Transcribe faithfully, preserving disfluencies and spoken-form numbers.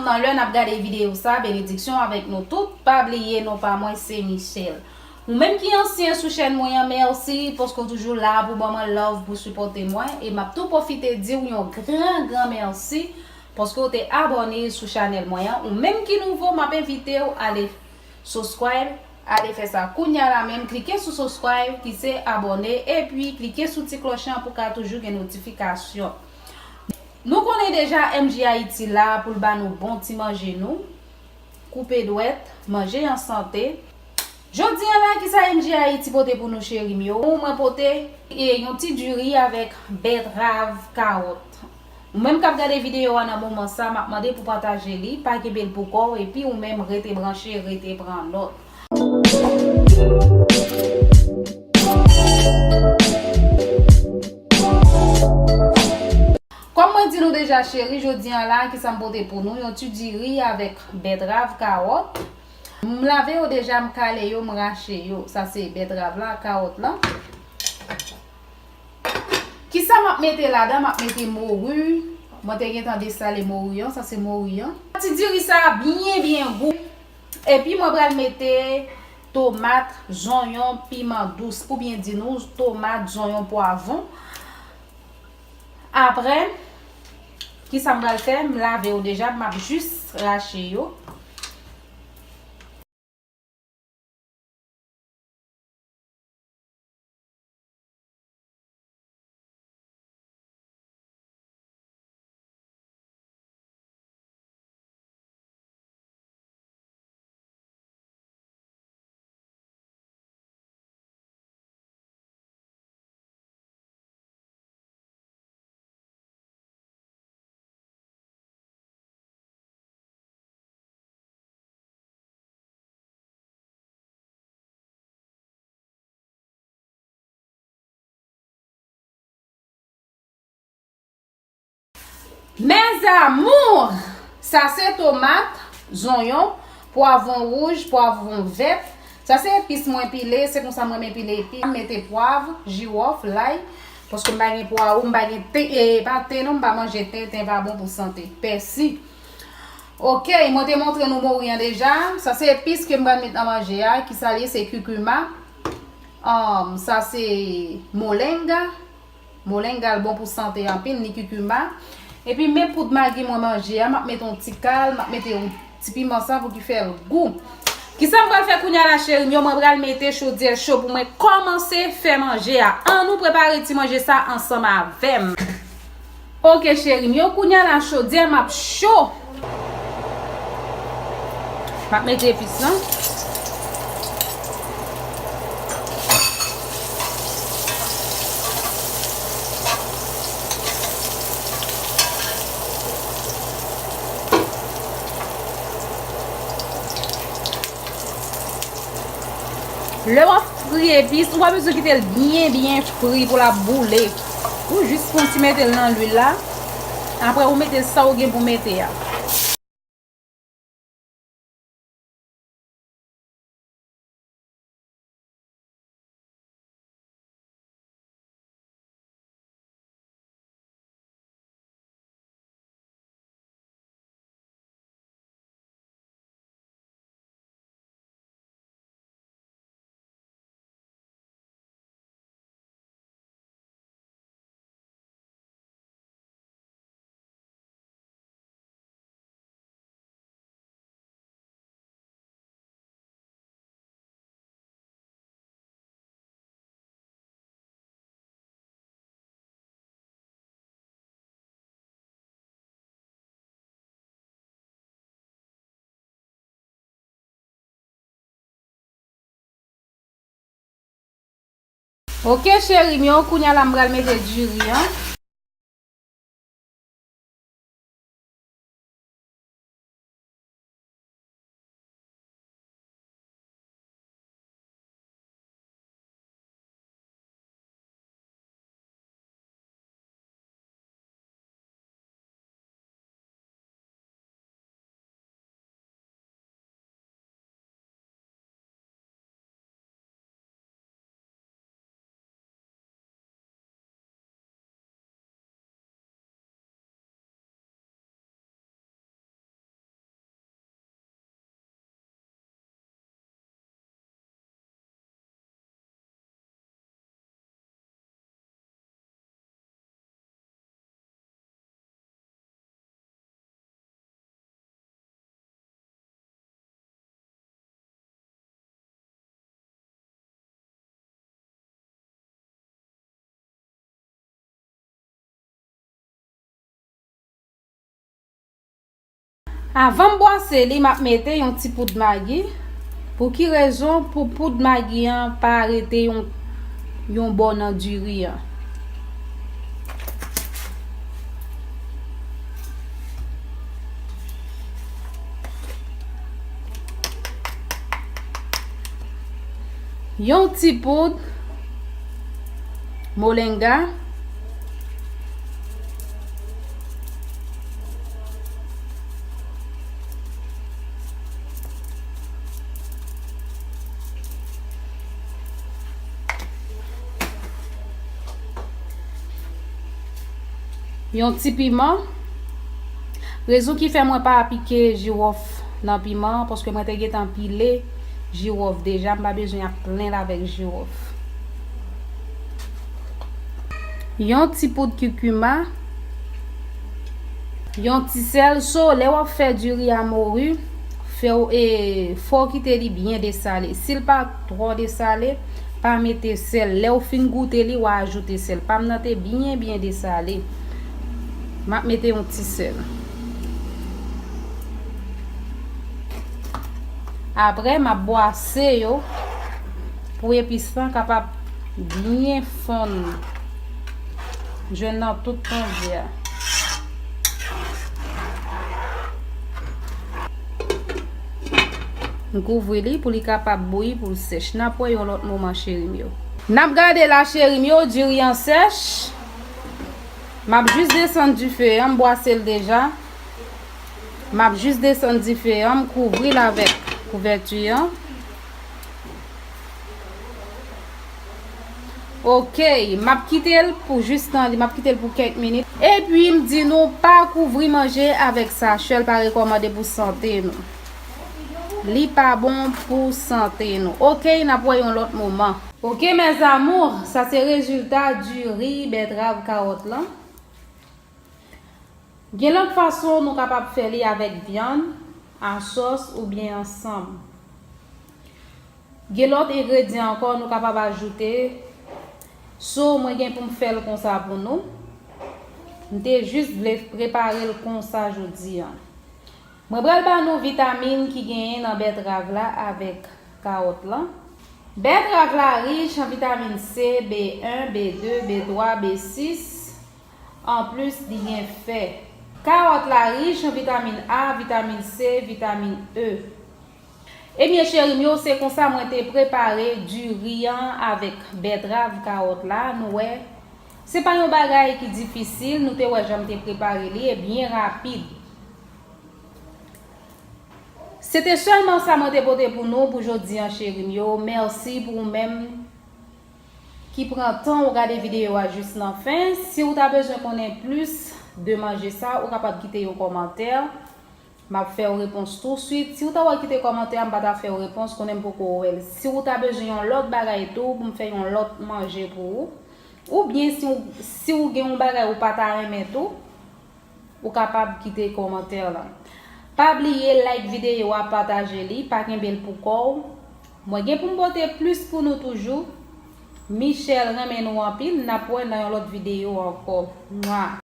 Nan lè n ap gade videyo sa, benediksyon avèk nou tout. Pa bliye non pa mwen se Michelle. Ou menm ki ansyen sou chèn mwen an, mèsi paske w toujou la pou ban mwen love, pou sipòte mwen. E m ap tou pwofite di w yon gran, gran mèsi paske w te abòne sou chanèl mwen an. Ou menm ki nouvo, m ap envite w ale subscribe, ale fè sa kounya la menm. Klike sou subscribe ki se abòne, epi klike sou ti klòch lan pou ka toujou gen notifikasyon. Nou konnen deja M J Haiti la pou l ba nou bon ti manje nou. Koupe dwèt, manje an sante. Jodi a la, kisa M J Haiti pote pou nou, cheri m yo? Mwen pote, e, yon ti diri avèk bètrav, kawòt. Ou menm k ap gade videyo a nan moman sa, m ap mande pou pataje li, pa kenbe l pou kò w, epi ou menm rete branche, rete pran nòt. Kòm mwen di nou deja, cheri, jodi a la, kisa m pote pou nou? Yon ti diri avèk bètrav, kawòt. M lave yo deja, m kale yo, m rache yo. Sa se bètrav la, kawòt la. Kisa m ap mete ladan? M ap mete mori. Mwen te gentan desale mori an. Sa se mori an. Ti diri sa a byen, byen gou. Epi mwen pral mete tomat, zonyon, piman dous, pou byen di nou, tomat, zonyon, pwavwon. Apre, kisa m pral fè? M lave yo deja, m ap jis rache yo. Mes amours, sa se tomat, zonyon, pwavwon wouj, pwavwon vèt. Sa se epis mwen pile, se konsa mwen renmen pile epis. M mete pwav, jiwòf, lay, paske m pa gen pwawo, m pa gen ten, e, pa ten non, m pa manje ten, ten pa bon pou sante. Pèsi. Ok, mwen te montre nou mori an deja. Sa se epis ke m pral met nan manje a. Kisa l ye? Se kikima. Ahn, sa se molenga. Molenga l bon pou sante anpil, ni kikima. Epi men poud magi mwen manje a, m ap mete yon ti kal, m ap mete yon ti piman sa pou ki fè l gou. Kisa m pral fè kounya la, cheri m yo? Mwen pral mete chodyè cho pou mwen kòmanse fè manje a. Ann nou prepare ti manje sa ansanm avè m. Ok, cheri m yo, kounya la chodyè m ap cho. M ap mete epis lan. Lè w ap fri epis, ou pa bezwen kite l byen, byen fri pou l ap boule. Ou jis fè yon ti mete l nan lwil la. Apre, ou mete sa ou gen pou mete a. Ok, cheri m yo, kounya la m pral mete diri an. Avan m bwase li, m ap mete yon ti poud magi. Pou ki rezon? Pou poud magi an pa rete yon, yon bò nan diri an. Yon ti poud molenga. Yon ti piman. Rezon ki fè mwen pa pike jiwòf nan piman, paske mwen te gentan pile jiwòf deja, m pa bezwen ap plen l avèk jiwòf. Yon ti poud kikima. Yon ti sèl. So, lè w ap fè diri a mori, fè w, e, fò w kite li byen desale. Si l pa twò desale, pa mete sèl. Lè w fin goute li, w a ajoute sèl. Pa m nan te byen, byen desale. M ap mete yon ti sèl. Apre, m ap bwase yo pou epis lan kapab byen fonn. Jwenn nan tout fondye a. M kouvri li pou li kapab bouyi, pou l sèch. N ap wè yon lòt moman, cheri m yo. N ap gade la, cheri m yo, diri an sèch. M ap jis desann dife an, m bwase l deja. M ap jis desann dife an, m kouvri l avèk kouvèti an. Ok, m ap kite l pou jis tan li, m ap kite l pou kèk minit. Epi m di nou, pa kouvri manje avèk sachè, l pa rekòmande pou sante nou. Li pa bon pou sante nou. Ok, n ap wè yon lòt moman. Ok, mes amours, sa se rezilta diri bètrav kawòt lan. Gen lòt fason nou kapab fè li avèk vyann, a sòs oubyen ansanm. Gen lòt engredyan ankò nou kapab ajoute. So, mwen gen pou m fè l konsa pou nou. M te jis vle prepare l konsa jodi a. Mwen pral ba nou vitamin ki genyen nan bètrav la avèk kawòt lan. Bètrav la rich an vitamin C, B un, B deux, B trois, B six. Anplis, li gen fè. Kawòt la rich an vitamin A, vitamin C, vitamin E. Ebyen, cheri m yo, se konsa mwen te prepare diri an avèk bètrav kawòt la. Nou wè, se pa yon bagay ki difisil. Nou te wè jan m te prepare li, e byen rapid. Se te sèlman sa mwen te pote pou nou pou jodi an, cheri m yo. Mèsi pou ou menm ki pran tan ou gade videyo a jis nan fen. Si ou ta bezwen konnen plis de manje sa, ou kapab kite yon kòmantè. M ap fè w repons touswit. Si ou ta wè kite kòmantè a, m pa ta fè w repons, konnen m poko wè l. Si ou ta bezwen yon lòt bagay tou, pou m fè yon lòt manje pou ou, oubyen si w, si w gen yon bagay ou pa ta renmen tou, ou kapab kite kòmantè la. Pa bliye like videyo a, pataje li, pa kenbe l pou kò w. Mwen gen pou m pote plis pou nou toujou. Michelle renmen nou anpil, n ap wè nan yon lòt videyo ankò. Mwa.